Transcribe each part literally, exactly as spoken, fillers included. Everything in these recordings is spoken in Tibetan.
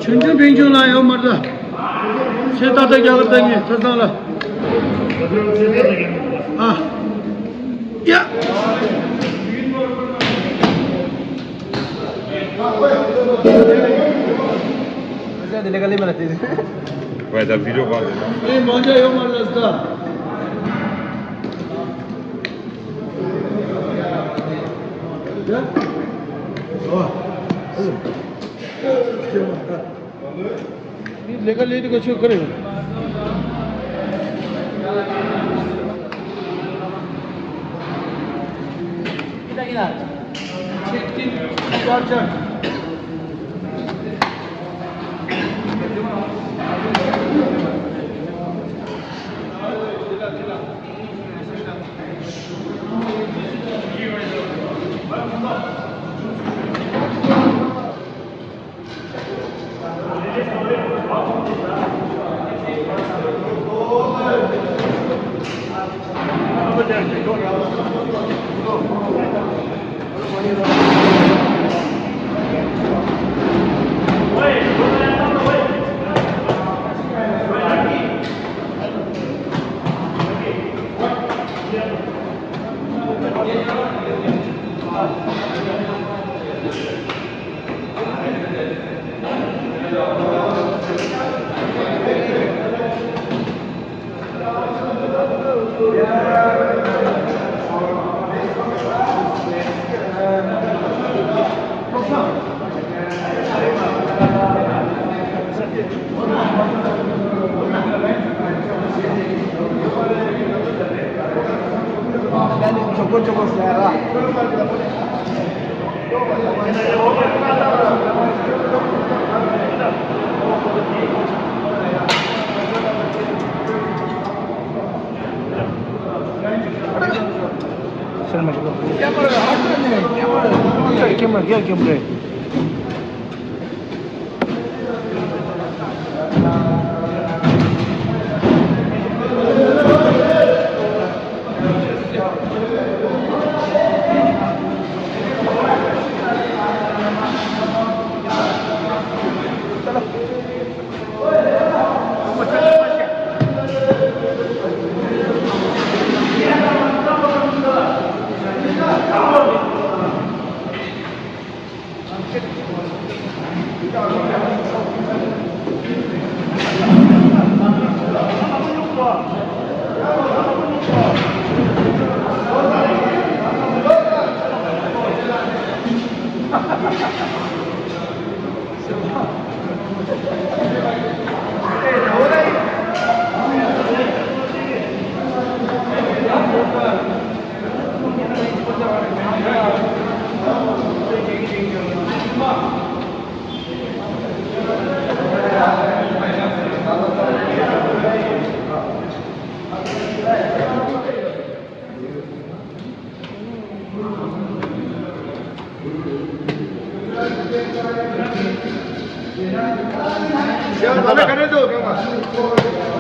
ཆུང་ཆུང་འབྲིང་ཆུང་ལ་ཡོད་མ་རེད། ཆེ་ཏག་ཏག་རྒྱ་གར་ཏང་གི་ཚ་ཚང་ལ། ཨ། ཡ། ད་བི་ཌིའོ་ཀོལ་ལ། ཨེ་མང་ཆེ་ཡོད་མ་རེད་ད། ཡ། ཨོ། ལས་ཀ་ལས་དུས་ཁ་ཆོས་ག་རེ་ཡོད།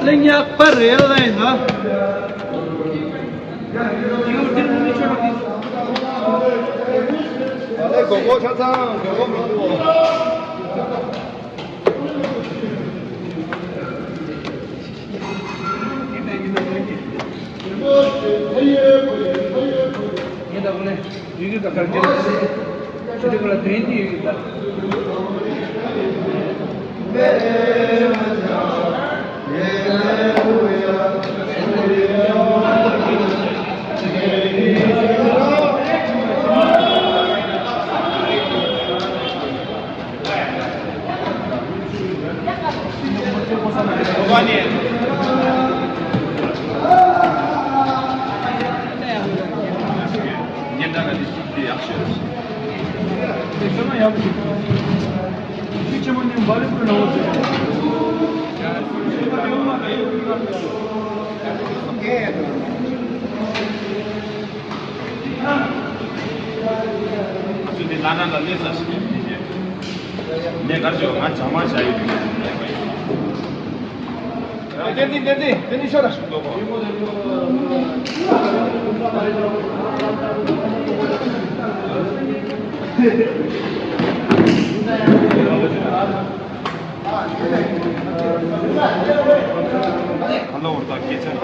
གླེང་ཡག་པ་རེད་ལ་ཡིན་ན། ཨ་ལས་གོ་གོ་ཆ་ཚང་གོ་གོ་མི་འདུག་ཚུལ་འདི་བླ་ན་ལ་གནས་ས་ཞིག་ཡིན་པས། ངས་གར་བྱེད་པ་ང་བྱང་མ་བྱ་ཡི་དུས་ལ་ཡོད་པ་ཡིན། བསྟན་འཛིན། བསྟན་འཛིན། བསྟན་འཛིན་ཤོག་ར། ཧ་ལོ་ད་སྐད་ཆ།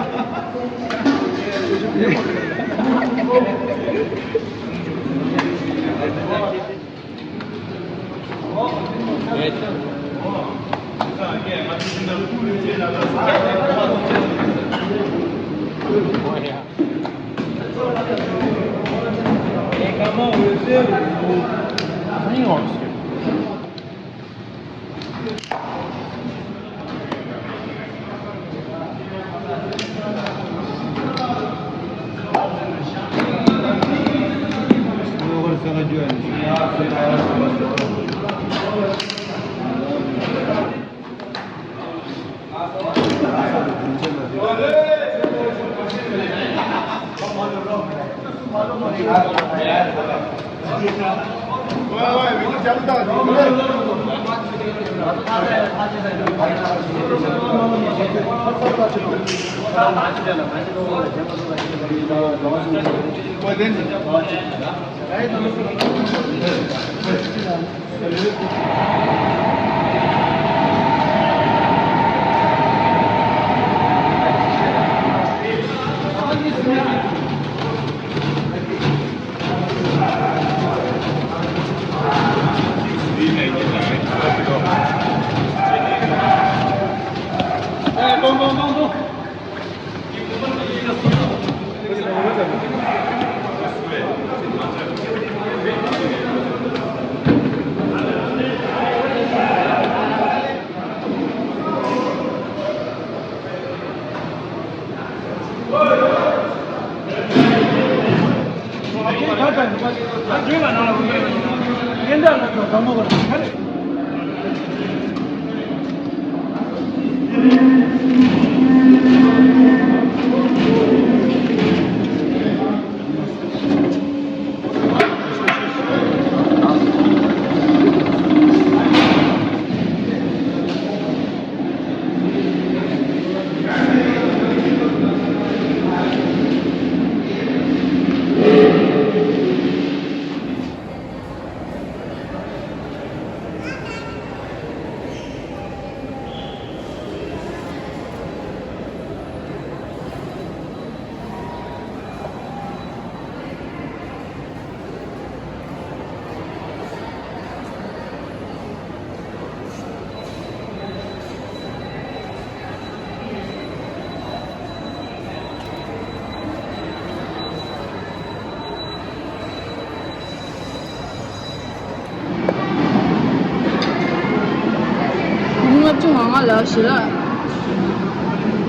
ལྔ་བཅུ་ང་ལྔ་ལ་ཞེ་ལ།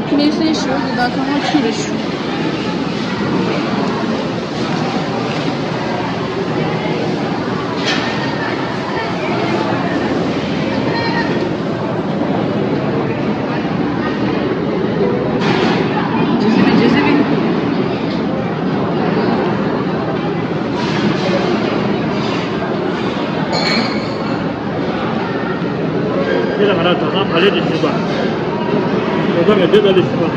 སྨན་སེར་ཞུ་གི་ད་ཐོག་མ་ཁྱི་རེ་ཞུ། ད་ལས་ཀྱི་ཞུས་པ། ད་ལྟ་ངས་འདི་ད་ལས་ཞུས་པ།